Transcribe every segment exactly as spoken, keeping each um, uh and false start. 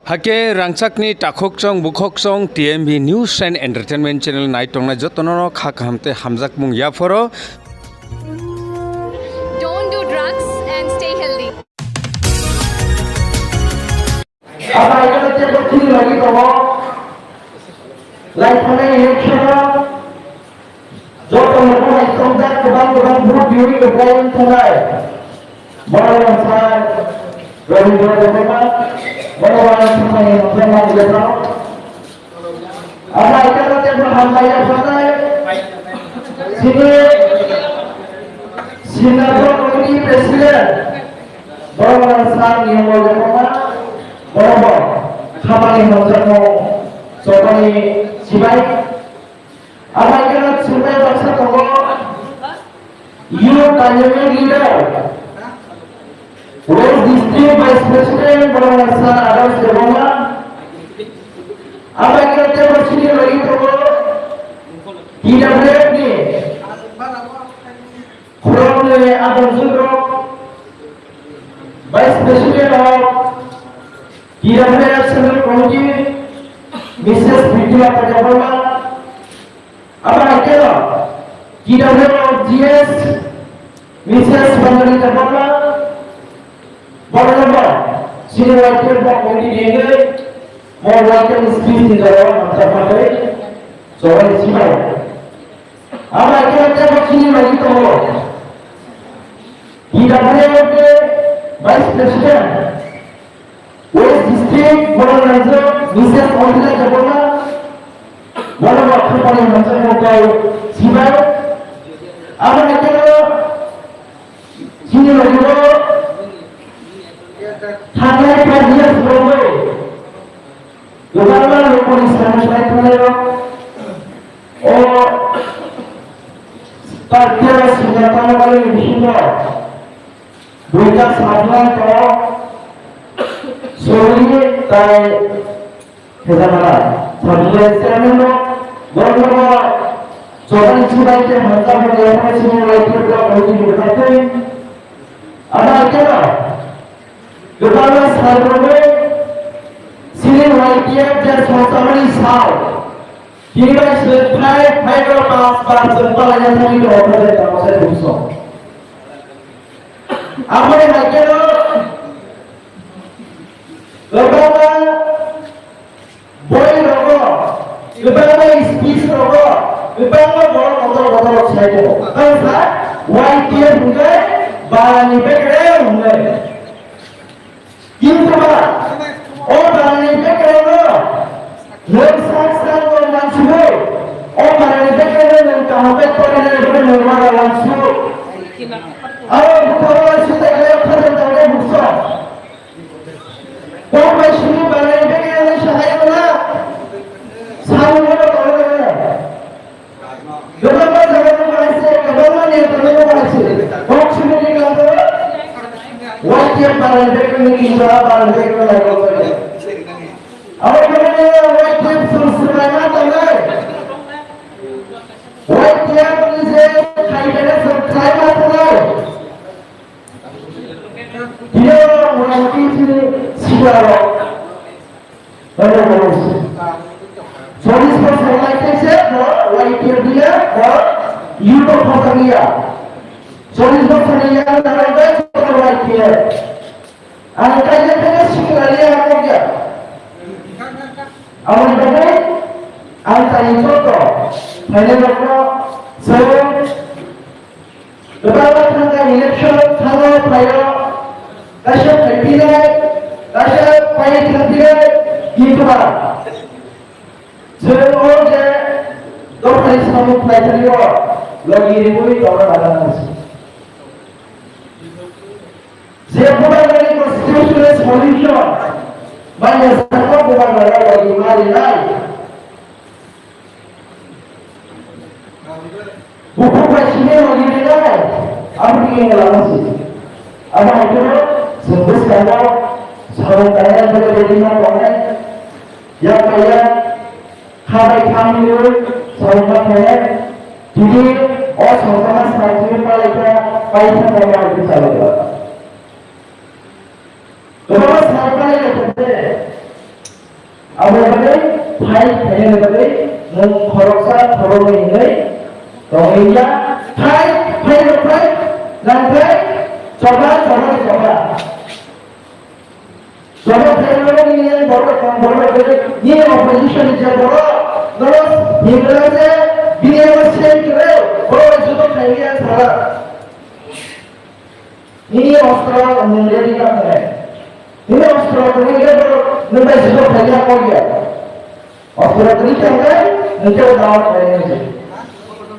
Hake rangchakni takhukchong bukhukchong T M B News and Entertainment Channel nai tongnai jotono kha kaham tei hamjakmung yaphoro. Don't do drugs and stay healthy. Aba ino tebo chini lagi tongo. Lai thanai election o joto ni buhai tongjak kwbang kwbang vote biwi kwplai wng thanai. Borok wngkha Rabindra Debbarma, borok wngkha Samani Debbarma. Aba ino tebo hambai ya thanai. Chini Singapore Committee President. Borok wngkha Niyomol Debbarma, borok bo khamani hamjakmung chobani sibai. Abo hai kheno chwngbai baksa tongo, Youth Dynamic Leader, West District Vice President, borok wngkha Adarsh Debbarma. Abo hai kheno teibo senior logi tongo, T W F ni. Khoroknwi adongjwk rok, Vice President of T W F Central Committee, Missus Biplaba Debbarma, abo hai kheno T W F of G S, Missus Bangali Debbarma, borokno bo senior Y T F block committee ni wngwi mo welcome speech ni jorao hamjak manwi chobani sibai. Abo hai kheno teibo chini logi tongo. Bidha Bhai Vice President, West District, borok nangjak Missus Ongkila Debbarma, borok rok khapani hamjakmung khlai sibai. Abo hai kheno chini logi o thangnai five years romwi Kwbangma lokni samung khlai thangnai rok o party o swnam tangma bagwi bisingo duita sajla to sori tai hejakala sajla chairman rok borokno chobani chibai khe hamjak rok yaphai simi lai phirok rok rwdi rwkhaktwi. Abo hai kheno Kwbangma sal romwi chini Y T F je songchamani sal. Tini bai se phai phai go pas bar chwng palaina thangwi tongo, phai tamo se bukso. Amoni hai kheno kwbangma Boi rogo, kwbangma speech rogo, kwbangma borok kotor kotor rok sai tongo. Tei sa Y T F hwnkhe barani bekre hwnkhe. Kintu ba, o barani bekre no nwng sak sak no mansugo, o barani bekre no nwng kaham bai porinai hwnwi nwng mara mansugo. Aro bwkhao mansugo, aro khajak tangwi bukso. Kok bai simi banai bege ani sahai wala. Sani wala tole tole. Gabang ba jaga no bahai se, gabang ba ne tole no bahai se. Kok simi ni kala tole. Wajib banai bege ni kinta banai bege na ko tole. Abo bege ni wajib sur sur na tole. Wajib ni je khai bege sur khai na tole. Biyang motamoti chini sikla rok. Ano cholish bosor lai khe se bo Y T F diya bo youth of Khasalia. Cholish bosor ni yang dalam bai bo Y T F. Ang kaiya khe sikla ni ang kok ya. Ang bagwi ang tani joto phainai rokno chwng Kwbangma thangkha election thango phaio, kaisa phaiphinai, kaisa phaiwi thangphinai, kintu ba chwng o je dophani samung khlai thangwi o logi riwi tongna nana nasi. Je bubagrani constitutional solution manya sakha bubagrano logi ma rinai. Buphang bai sini lagi ni lai, aboni yang lama sih. Abo hai kheno chwng bwskango samung kainai bwrwi rwdi ma tongnai. Yak bai yak kha bai kha mili samung ma khainai. Tini o songkama sai tini palai kha pai kha kama hai khe chalai kha. Kwbangma sal palai kha khe. Abo bagwi fight khainani bagwi nwng khoroksa khoroknwi hinwi tongwi ya. Fight, fight, fight, nang fight, choba, choba, choba. Joto khairokno nini borok rok tong, borok rok tong, nini opposition ni je borok, nono himla je, bini abo sei kre, borok rok joto khairiya sara. Nini ostro nwng ready ka khe. Nini ostro nwng ready borok nwng bai joto khairiya kok ya. Ostro twi thangkhe, nwng khe dawa khairiya se.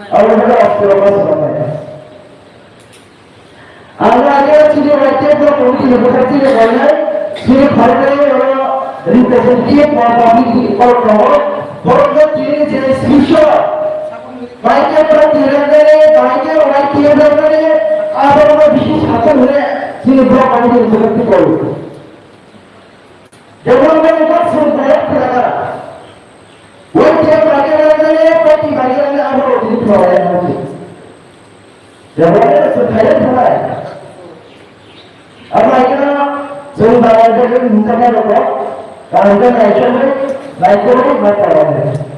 Abo hwnkhe ostro ma swnamnai. Ang lagi chini Y T F no committee ni bwkha chini koinai, chini khoroknwi oro representative ba public ni borok tongo, borok no chini je sisyo, Y T F no tirangani, Y T F no tirangani, aborok no bisi sathung hwnwi chini block committee ni bwkha twi koi. Development ni kok sung kaya kaya. Wai kaya kaya kaya kaya, pati kaya kaya, abo roti ni kaya kaya. Development sung kaya kaya. Abo kaya kaya, sung kaya kaya, minta kaya kaya. Kaya kaya, kaya kaya, kaya kaya, kaya kaya.